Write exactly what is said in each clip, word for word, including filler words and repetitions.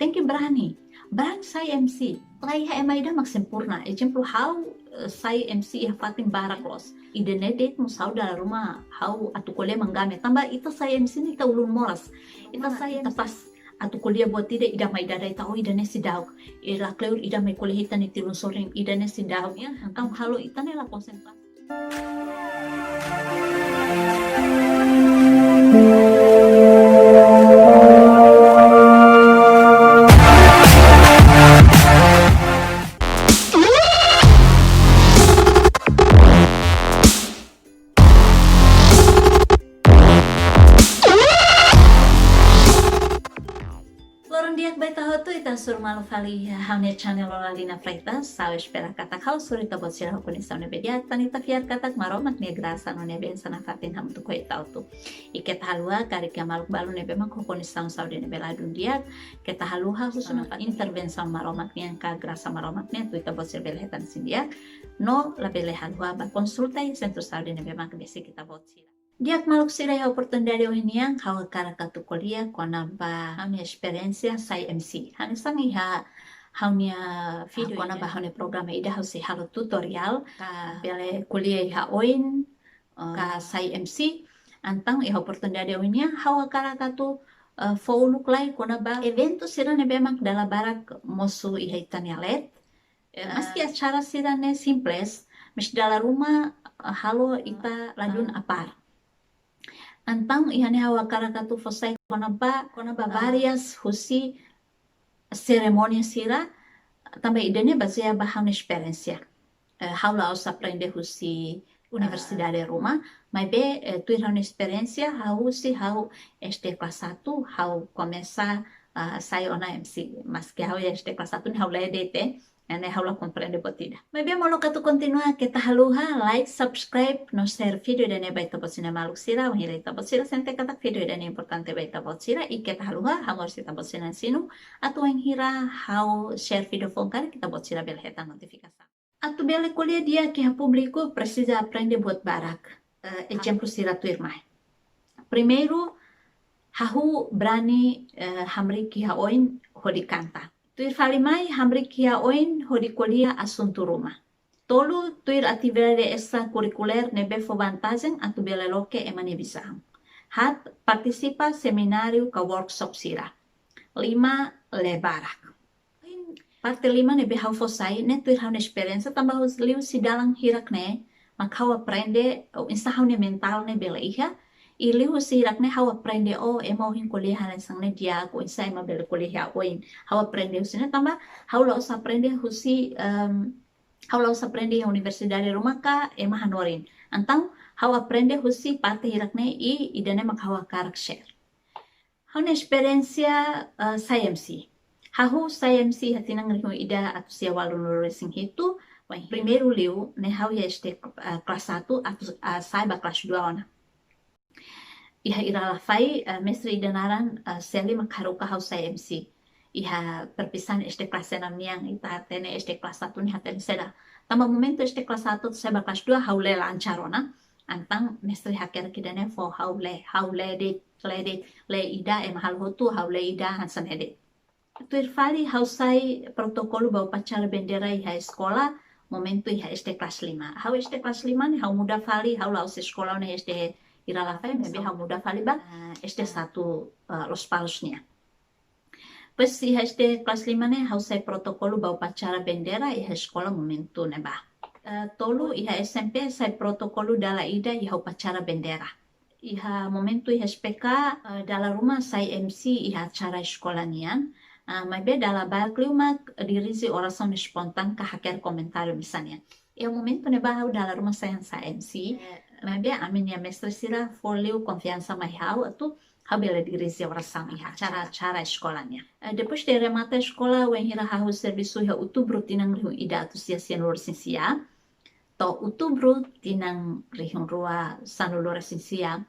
Tenke brani. Brani sai M C. La iha ema ida mak sempurna. Ezemplu, ha'u, eh, sai M C iha fatin barak loos. Ida-ne'e de'it mós ha'u dala ruma ha'u atu ko'alia mak game. Tanba ita sai M C ne'e ita ulun moras. Ita sai ita pas atu ko'alia buat ida, ida mai dada ita, oh, ida-ne'e seidauk. Eh, lakleur ida mai ko'alia ita-nia tilun sorin, ida-ne'e seidauk, ya. Entaun halo ita-nia la konsentrasi. Loron di'ak ba ita hotu, ita hasoru malu fali iha ha'u-nia channel Lola Lina Freitas. Ha'u espera katak ha'u hasoru ita-boot sira ho kondisaun ne'ebé di'ak, tan ita fiar katak Maromak nia grasa no nia bensaun nafatin hamutuk ho ita hotu. I keta haluha, karik iha maluk balu ne'ebé mak ho kondisaun saúde ne'ebé ladún di'ak, keta haluha husu nafatin intervensaun Maromak nian ka grasa Maromak nian atu ita-boot sira bele hetan isin di'ak, no labele haluha bá konsulta iha sentru saúde ne'ebé mak besik ita-boot sira. Di'ak maluk sira, iha oportunidade ohin nian ha'u hakarak atu ko'alia kona-ba ha'u-nia esperiénsia sai M C. Hanesan iha ha'u-nia vídeo kona-ba ha'u-nia programa ida ha'u sei halo tutorial ka bele ko'alia iha oin, eh, ka sai M C. Entaun iha oportunidade ohin nian ha'u hakarak atu, eh, fó uluk lai kona-ba eventu sira ne'ebé mak dala barak mosu iha ita-nia leet. Eh, maski acara sira-ne'e simples, mas dala ruma, eh, halo ita ladún apár. Entaun iha ne'e ha'u hakarak atu fó sai kona-ba, kona-ba várias husi serimónia sira, tanba ida-ne'e bazeia ba ha'u-nia esperiénsia. Eh, ha'u la'ós aprende husi universidade ruma, maibé, eh, tuir ha'u-nia esperiénsia, ha'u husi ha'u S D kelas satu, ha'u komesa, ah, sai ona M C. Maski ha'u iha S D kelas satu ne'e ha'u lee de'it, ne'e ha'u la komprende buat ida. Maibé molok atu kontinua, keta haluha like, subscribe, no share vídeo ida-ne'e ba ita-boot sira-nia maluk sira, wainhira ita-boot sira sente katak vídeo ida-ne'e importante ba ita-boot sira, i keta haluha hamoos ita-boot sira-nia sinu, atu wainhira ha'u share vídeo foun karik ita-boot sira bele hetan notifikasaun. Atu bele ko'alia di'ak iha públiku presiza aprende buat barak. Eh, ezemplu sira tuirmai. Primeiru, hahú brani, eh, hamriik iha oin hodi kanta. Tuir fali mai, hamriik iha oin hodi ko'alia asuntu ruma. Tolu, tuir atividade estrakurrikulár ne'ebé fó vantajen atu bele loke ema nia vizaun. Haat, partisipa semináriu ka workshop sira. Lima, lee barak. Parte lima ne'ebé ha'u fó sai ne'e tuir ha'u-nia esperiénsia tanba husi liuhusi dalan hirak ne'e mak ha'u aprende, oh, oinsá ha'u-nia mentál ne'e bele iha. I liuhusi hirak ne'e ha'u aprende, oh, ema ohin ko'alia hanesan ne'e di'ak, oinsá ema bele ko'alia iha oin. Ha'u aprende husi ne'e tanba ha'u la'ós aprende husi, em, ha'u la'ós aprende iha universidade ruma ka ema hanorin. Entaun ha'u aprende husi parte hirak ne'e i ida-ne'e mak ha'u hakarak share. Ha'u-nia esperiénsia, eh, sai M C. Hahú sai M C iha tinan rihun ida atus sia ualunulu resin hitu, wainhira primeiru liu ne'e ha'u iha S D, eh, kelas satu atu, eh, sai ba kelas dua ona. Iha Iralafai, eh, mestre ida naran, eh, Seli mak haruka ha'u sai M C. Iha perpisahan S D kelas enam nian, ita hatene S D kelas satu ne'e hatene saida. Tanba momentu S D kelas satu sai ba kelas dua ha'u lee lancar ona. Entaun mestre hakerek ida-ne'e fó ha'u lee, ha'u lee de'it, lee de'it, lee ida ema halo hotu, ha'u lee ida hanesan ne'e de'it. Tuir fali ha'u sai protokolu ba upacara bandeira iha eskola, momentu iha S D kelas lima. Ha'u S D kelas lima ne'e ha'u muda fali, ha'u la'ós eskola ne'e S D Iralafai, maibé ha'u muda fali ba, eh, S D satu, eh, Lospalos nian. Depois iha S D kelas lima ne'e ha'u sai protokolu ba upacara bandeira iha eskola momentu ne'ebá. Eh, tolu, iha S M P sai protokolu dala ida iha upacara bandeira. Iha momentu iha S P K, eh, dala ruma sai M C iha acara eskola nian, eh, maibé dala barak liu mak dirije orasaun espontánea ka hakerek komentáriu misalnya. Iha momentu ne'ebá ha'u dala ruma sai hanesan M C, eh, maibé ami-nia mestre sira fó liu konfiansa mai ha'u atu ha'u bele dirije orasaun iha acara, acara eskola nian. Eh, depois de remata eskola, wainhira hahú servisu iha outubru tinan rihun ida atus sia sianulu resin sia, to'o outubru tinan rihun rua sanulu resin sia,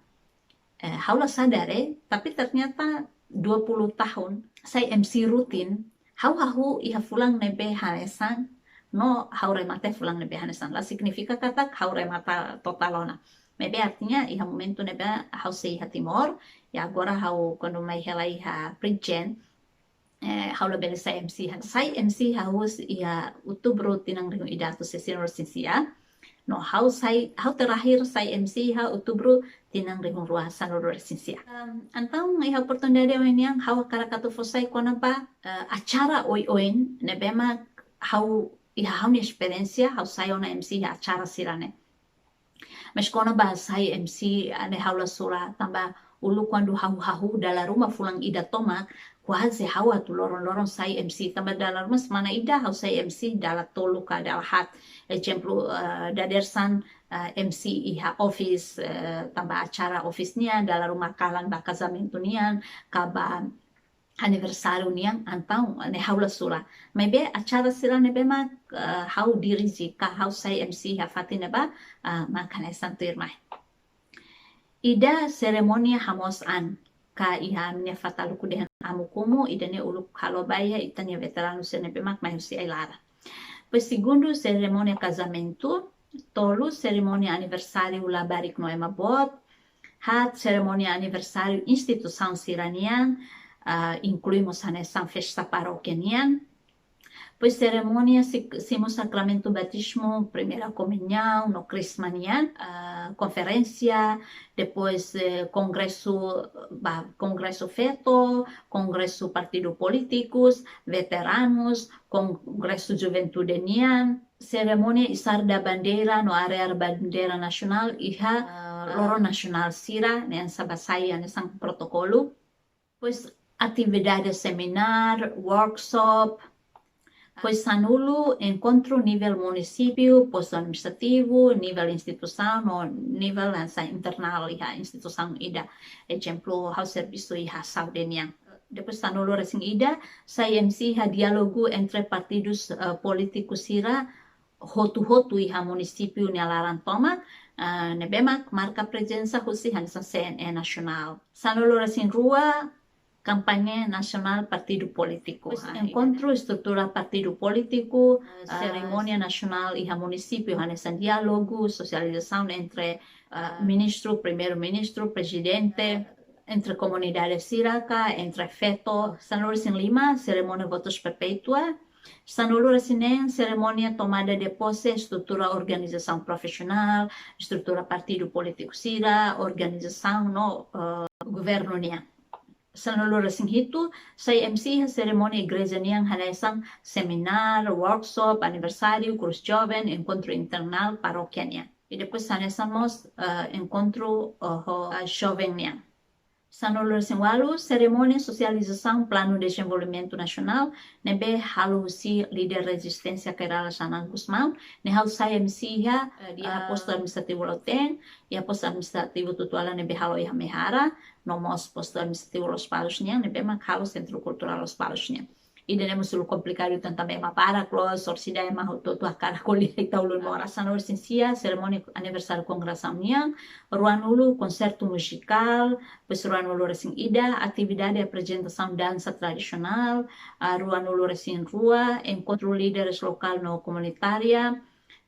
eh, ha'u la sadar, eh, tapi ternyata dua puluh tahun sai M C rutin, ha'u hahú iha fulan ne'ebé hanesan, no ha'u remata fulan ne'ebé hanesan. La signifika katak ha'u remata totál ona. Maibé artinya iha momentu ne'ebá ha'u sei iha Timor, i agora ha'u kuandu mai hela iha Princeton, eh, ha'u labele sai M C iha. Sai M C iha husi iha Outubru tinan rihun ida atus sia sianulu-resin-sia. No ha'u sai, ha'u terakhir sai M C iha Outubru tinan rihun rua sanulu-resin-sia. Em, entaun iha oportunidade ohin nian ha'u hakarak atu fó sai kona-ba, eh, acara oioin ne'ebé mak ha'u iha ha'u-nia esperiénsia ha'u sai ona M C iha acara sira-ne'e. Mas kona-ba sai M C ne'e ha'u la sura tanba uluk kuandu ha'u hahú dala ruma fulan ida tomak, kuaze ha'u atu loron-loron sai M C tanba dala ruma semana ida ha'u sai M C dala tolu ka dala haat. Ezemplu, eh, dadeer-saan, eh, M C iha office, eh, tanba acara office nian, dala ruma kalan ba kazamentu nian, ka ba aniversáriu nian, entaun ne'e ha'u la sura. Maibé acara sira ne'ebé mak, eh, ha'u dirije ka ha'u sai M C iha fatin ne'ebá, eh, mak hanesan tuirmai. Ida, serimónia hamoos an, ka iha ami-nia Fataluku dehan Amu Kumu, ida-ne'e uluk halo ba iha ita-nia veteranu sira ne'ebé mak mai husi ai-laran. Depois segundu, serimónia kazamentu. Tolu, serimónia aniversáriu labarik no ema boot. Haat, serimónia aniversáriu instituisaun sira-nian, ah, inklui mós hanesan festa parókia nian. Depois serimónia si-, simu sakramentu batizmu, primeira komuñaun no krizma nian, ah, konferénsia, depois, eh, kongresu, ba, kongresu feto, kongresu partidu polítikus, veteranus, kongresu juventude nian, serimónia isar da bandeira no arear bandeira nasionál iha, ah, loron nasionál sira, ne'e hanesan ba sai hanesan protokolu. Depois atividade seminár, workshop. Depois sanulu, enkontru nivel munisípiu, postu administrativu, nivel instituisaun no nivel hanesan internál iha instituisaun ida. Ezemplu, ha'u servisu iha saúde nian. Depois sanulu-resin-ida, sai M C iha diálogu entre partidus, eh, polítiku sira hotu-hotu iha munisípiu nia laran tomak, eh, ne'ebé mak marka prezensa husi hanesan C N E nasionál. Sanulu-resin-rua, kampaña nasionál partidu polítiku. Depois, ah, enkontru estrutura partidu polítiku, eh, serimónia nasionál iha munisípiu hanesan diálogu, sosializasaun entre, eh, ministru, primeiru-ministru, prezidente, entre komunidade sira ka, entre feto. Sanulu-resin-lima, serimónia votus perpétua. Sanulu-resin-neen, serimónia tomada de pose, estrutura organizasaun profisionál, estrutura partidu polítiku sira, organizasaun no, eh, governu nian. Sanulu-resin-hitu, sai M C iha serimónia igreja nian hanesan seminár, workshop, aniversáriu, kursu joven, enkontru internál parókia nian. I depois hanesan mós, eh, enkontru, eh, ho, eh, joven nian. Sanulu-resin-ualu, serimónia sosializasaun planu dezenvolvimentu nasionál ne'ebé halo husi líder rezisténsia Kay Rala Xanana Gusmão, ne'e ha'u sai M C iha, eh, iha, ah, postu administrativu Lautein, iha postu administrativu Tutuala ne'ebé halo iha Mehara, no mós postu administrativu Lospalos nian, ne'ebé mak halo Sentru Kulturál Lospalos nian. Ida-ne'e mós uluk komplikadu tanba ema barak loos, orsida ema hotu-hotu hakarak ko'alia ita ulun moras. Sanulu-resin-sia, serimónia aniversáriu kongregasaun nian, ruanulu, konsertu muzikál, depois ruanulu-resin-ida, atividade aprezentasaun dansa tradisionál, ah, ruanulu-resin-rua, enkontru líderes lokál no komunitária,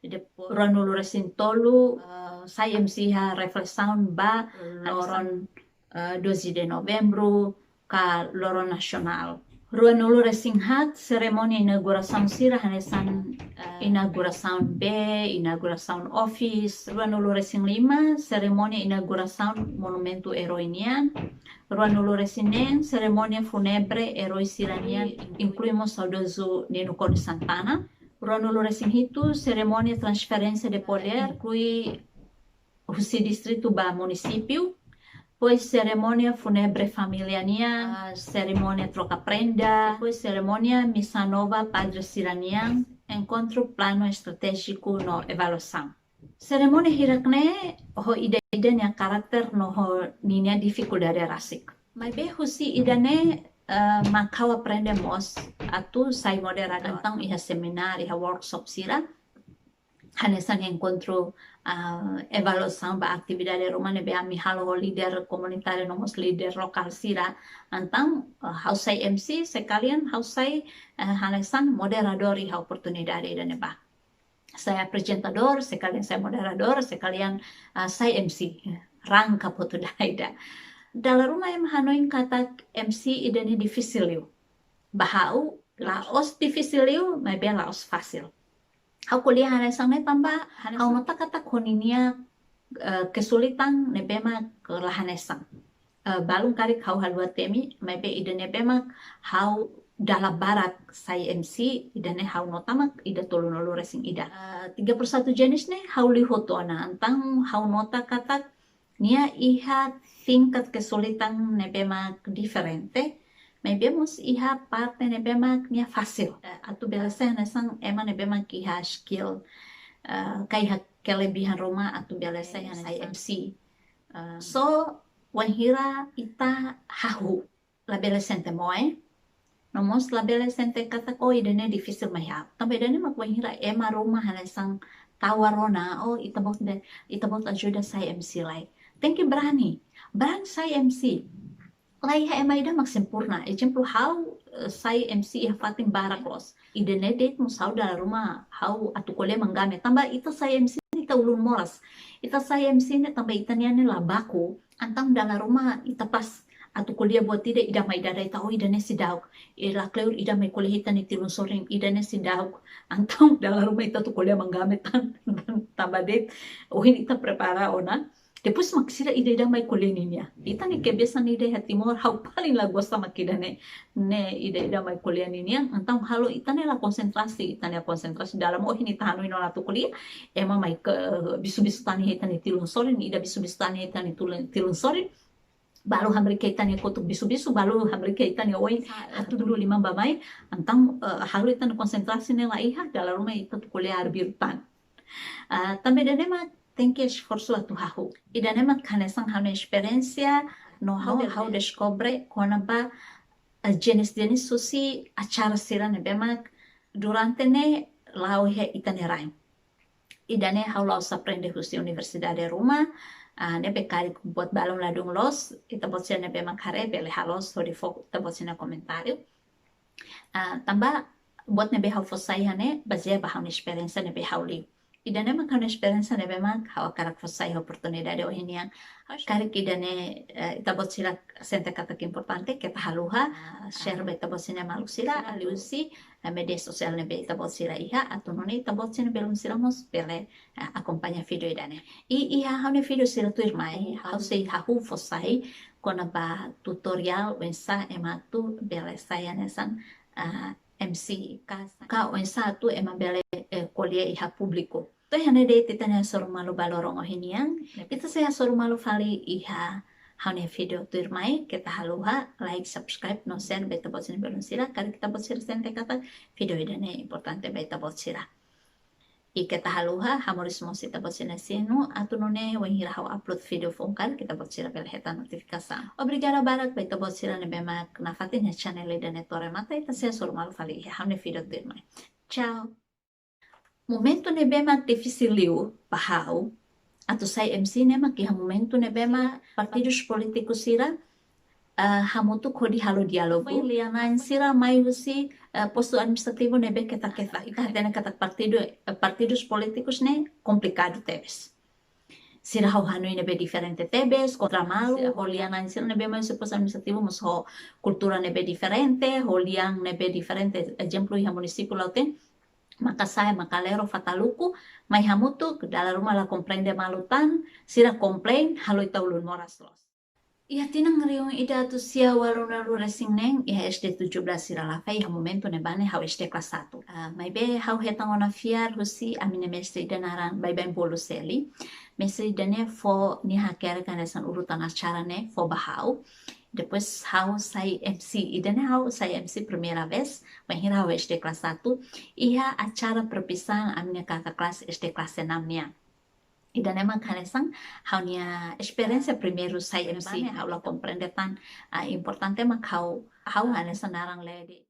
depois ruanulu-resin-tolu, ah, sai M C iha reflesaun ba loron, ah, doze de novembru, ka loron nasionál. Ruanulu-resin-haat, serimónia inaugurasaun sira hanesan, eh, inaugurasaun bee, inaugurasaun office. Ruanulu-resin-lima, serimónia inaugurasaun monumentu eroi nian. Ruanulu-resin-neen, serimónia fúnebre eroi sira nian, inklui mós saudozu Nino Konis Santana. Ruanulu-resin-hitu, serimónia transferénsia de podér, inklui husi distritu ba munisípiu, depois serimónia fúnebre família nian, ah, serimónia troka prenda, depois serimónia misa nova padre sira nian, enkontru planu estratéjiku no avaliasaun. Serimónia hirak-ne'e ho ida-idak nia karakter no ho ninia difikuldade rasik. Maibé husi ida-ne'e, eh, mak ha'u aprende mós atu sai moderadór. Entaun iha seminár, iha workshop sira, hanesan enkontru, ah, avaliasaun ba atividade ruma ne'ebé ami halo ho líder komunitáriu no mós líder lokál sira. Entaun, ah, ha'u sai M C, sekalian ha'u sai, ah, hanesan moderadór iha oportunidade ida-ne'ebá. Sai aprezentadór, sekalian sai moderadór, sekalian, ah, sai M C. Rangkap hotu dala ida. Dala ruma ema hanoin katak M C ida-ne'e difisil liu. Ba ha'u, la'ós difisil liu, maibé la'ós fasil. Ha'u ko'alia hanesan ne'e tanba, hanesan ha'u nota katak ho ninia, eh, kesulitan ne'ebé mak la hanesan. Eh, balun karik ha'u haluha temi, maibé ida ne'ebé mak ha'u dala barak sai M C, ida ne'e ha'u nota mak ida tolunulu resin ida. Eh, tiga puluh satu jenis ne'e ha'u liu hotu ona, entaun ha'u nota katak nia iha tingkat kesulitan ne'ebé mak diferente, maibé mós iha parte ne'ebé mak nia fasil. Eh, atu bele sai hanesan ema ne'ebé mak iha skill, eh, ka iha kelebihan ruma atu bele sai hanesan M C. Eh, so, wainhira ita hahú, labele sente moe, no mós labele sente katak, oh, ida ne'e difisil mai ha'u. Tanba ida ne'e mak wainhira ema ruma hanesan tawar ona, oh, ita-boot de, ita-boot ajuda sai M C lai. Tenke brani, brani sai M C. La iha ema ida mak sempurna. Ezemplu ha'u, eh, sai M C iha fatin barak loos. Ida ne'e de'it mós ha'u dala ruma ha'u atu ko'alia mak game. Tanba ita sai M C ne'e ita ulun moras. Ita sai M C ne'e tanba ita-nia ne'e la baku. Entaun dala ruma ita pas atu ko'alia buat ida, ida mai dada ita, oh, ida ne'e seidauk. Eh, lakleur ida mai ko'alia ita-nia tilun sorin, ida ne'e seidauk. Entaun dala ruma ita atu ko'alia mak game tan, tanba de'it ohin ita prepara ona. Depois mak sira ida-ida mai ko'alia ninia. Ita-nia kebiasaan ida iha Timor, ha'u paling la gosta mak ida ne'e. Ne'e ida-ida mai ko'alia ninia. Entaun halo ita ne'e la konsentrasi, ita ne'e konsentrasi dalam, oh, ohin ita hanoin ona atu ko'alia. Ema mai ke bisu-bisu tan iha ita-nia tilun sorin, ida bisu-bisu tan iha ita-nia tulun, tilun sorin. Balu hamriik iha ita-nia kotuk bisu-bisu, balu hamriik iha ita-nia oin, hatudu liman bá-mai. Entaun, eh, halo ita-nia konsentrasi ne'e la iha, dala ruma ita atu ko'alia arbiru tan. Ah, tanba ida ne'e mak tenke esforsu atu hahú. Ida ne'e mak hanesan ha'u-nia esperiénsia, no ha'u, ha'u deskobre kona-ba, eh, jenis-jenis husi acara sira ne'ebé mak durante ne'e la'o iha ita-nia rain. Ida ne'e ha'u la'ós aprende husi universidade ruma, ah, ne'ebé karik buat balun ladún loos, ita-boot sira ne'ebé mak haree bele haloos hodi fó ita-boot sira-nia komentáriu. Ah, tanba buat ne'ebé ha'u fó sai iha ne'e bazeia ba ha'u-nia esperiénsia ne'ebé ha'u liu. Ida ne'e mak ha'u-nia esperiénsia ne'ebé mak ha'u hakarak fó sai iha oportunidade ohin nian. Karik ida ne'e, eh, ita-boot sira sente katak importante, keta haluha, ah, share ba ita-boot sira-nia maluk sira, liuhusi, eh, média sosiál ne'ebé ita-boot sira iha, atu nune'e ita-boot sira-nia belun sira mós bele, eh, akompaña vídeo ida ne'e. I iha ha'u-nia vídeo sira tuirmai, ha'u sei hahú fó sai kona-ba tutoriál oinsá ema atu bele sai hanesan, ah, M C ka, ka oinsá atu ema bele, eh, ko'alia iha públiku. To'o iha ne'e de'it ita-nia hasoru malu ba loron ohin nian. Ita sei hasoru malu fali iha ha'u-nia vídeo tuirmai, keta haluha like, subscribe, no share ba ita-boot sira-nia belun sira, karik ita-boot sira sente katak vídeo ida ne'e importante ba ita-boot sira. I keta haluha hamoris mós ita-boot sira-nia sinu, atu nune'e wainhira ha'u upload vídeo foun karik ita-boot sira bele hetan notifikasaun. Obrigada barak ba ita-boot sira ne'ebé mak nafatin iha channel ida ne'e to'o remata, ita sei hasoru malu fali iha ha'u-nia vídeo tuirmai. Tchau. Momentu ne'ebé mak difisil liu ba ha'u atu sai M C ne'e mak iha momentu ne'ebé mak partidus polítiku sira, eh, hamutuk hodi halo diálogu. Foin lia-na'in sira mai husi, eh, postu administrativu ne'ebé ketak-ketak. Ita hatene katak partidu, eh, partidus polítikus ne'e komplikadu tebes. Sira halo hanoin ne'ebé diferente tebes, kontra malu, ho lia-na'in sira ne'ebé mai husi postu administrativu mós ho kultura ne'ebé diferente, ho lian ne'ebé diferente, ezemplu iha munisípiu Lautém, Makasae, Makalero, Fataluku, mai hamutuk, dala ruma la komprende malu tan, sira komplain, halo ita ulun moras loos. Iha tinan rihun ida atus sia ualunulu resin neen, iha S D tujuh belas Siralafe, iha momentu ne'ebá ne'e ha'u S D kelas satu. Ah, maibé ha'u hetan ona fiar husi ami-nia mestre ida naran Baibain Bolu Seli. Mestre ida ne'e fó nia hakerek hanesan urutan acara ne'e fó ba ha'u. Depois ha'u sai M C, ida ne'e ha'u sai M C primeira vez, bainhira ha'u S D kelas satu, iha acara perpisahan ami-nia kakak kelas S D kelas enam nian. Ida ne'e mak hanesan ha'u-nia esperiénsia primeiru sai M C, ha'u la komprende tan, ah, importante mak ha'u, ha'u hanesan naran lee de'it.